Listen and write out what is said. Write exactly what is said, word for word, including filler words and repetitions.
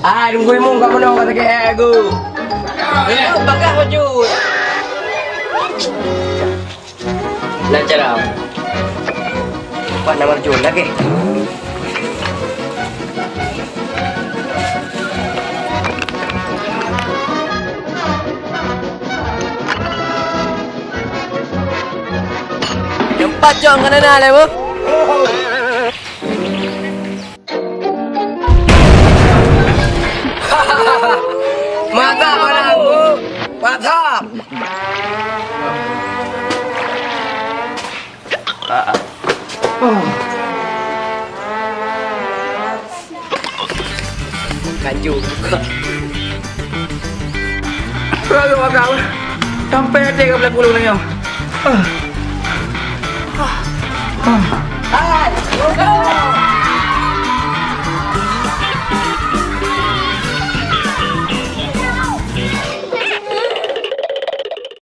Ah, lungkui mung kat mana kat sakit eh aku. Itu bagah baju. Nak cara. Pak nama jun lagi. Empat jom kena nak lebu. Mata barang, mata. Kanjong. Lalu agak sampai hati ke belah puluh ni. Ah. Ah. Ah.